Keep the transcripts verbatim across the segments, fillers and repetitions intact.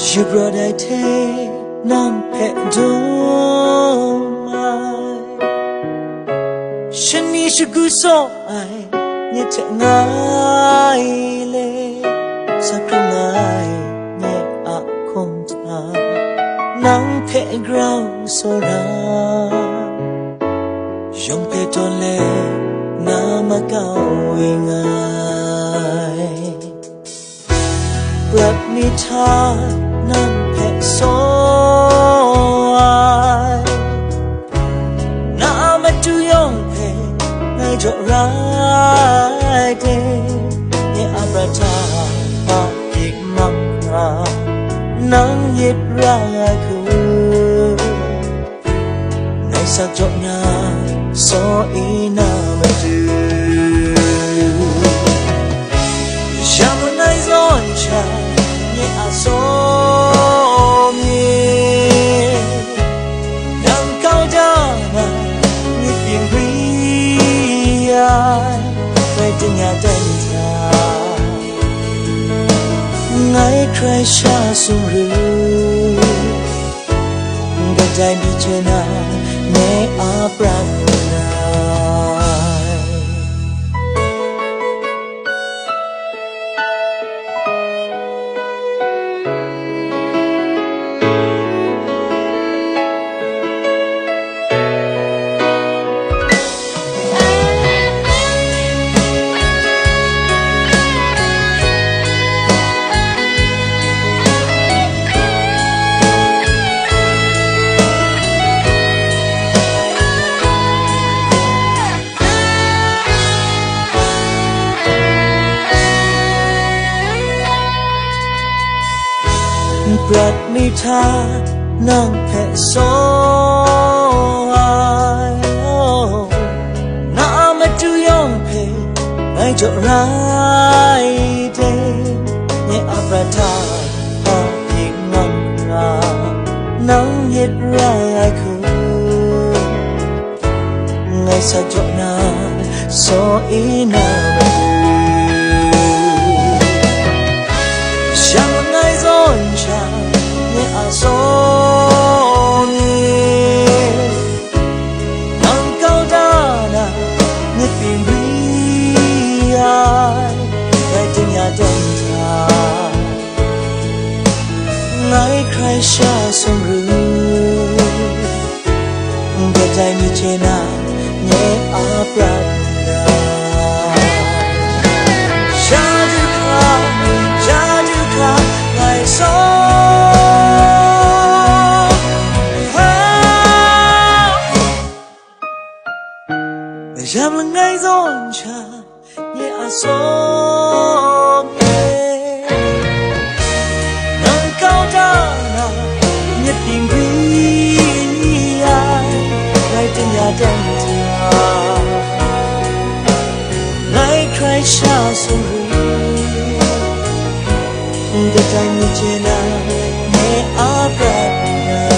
Shapraw dai hte nang hpe dum ai, shani shagu saw ai, nye hte ngai le, sa hkrum ai, nye a hkum hta, nang hpe grau tsawra, yawng hpe tawn le, na makau ing ai. Prat mi hta nang hpe saw ai, na a matu yawng hpe ngai jaw rai de, nye a prat hta hpa hpik mak hkra, nang yit ra ai hku, ngai sak jaw na, saw i na matu. Yang langai zawn sha, nye a saw mi, nang kau da na, myit byin ri ai, rai tim ya dan hta, ngai hkrai sha sumru. Kadai mi chye na, nye a prat ngai. Prat mi hta nang hpe saw ai, oh, na a matu yawng hpe ngai jaw rai de, nye a prat hta hpa hpik mak hkra, nang yit rai ai hku, ngai sak jaw na, saw i na matu. Yang langai zawn sha, nye a saw mi, nang kau da na, myit byin ri ai, rai tim ya dan hta, ngai hkrai sha sumru. Kadai mi chye na, nye a prat ngai. Sha du hkra, sha du hkra, ngai saw. Mayam langai zawn sha, nye a saw mi, nang kau da na, myit byin ri ai, rai tim ya dan hta, ngai hkrai sha sumru. Kadai mi chye na, nye a prat ngai,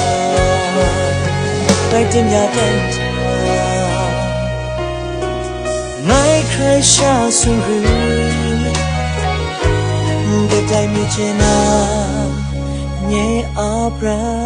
rai tim ya dan hta, ngai hkrai sha sumru. Kadai mi chye na, nye a prat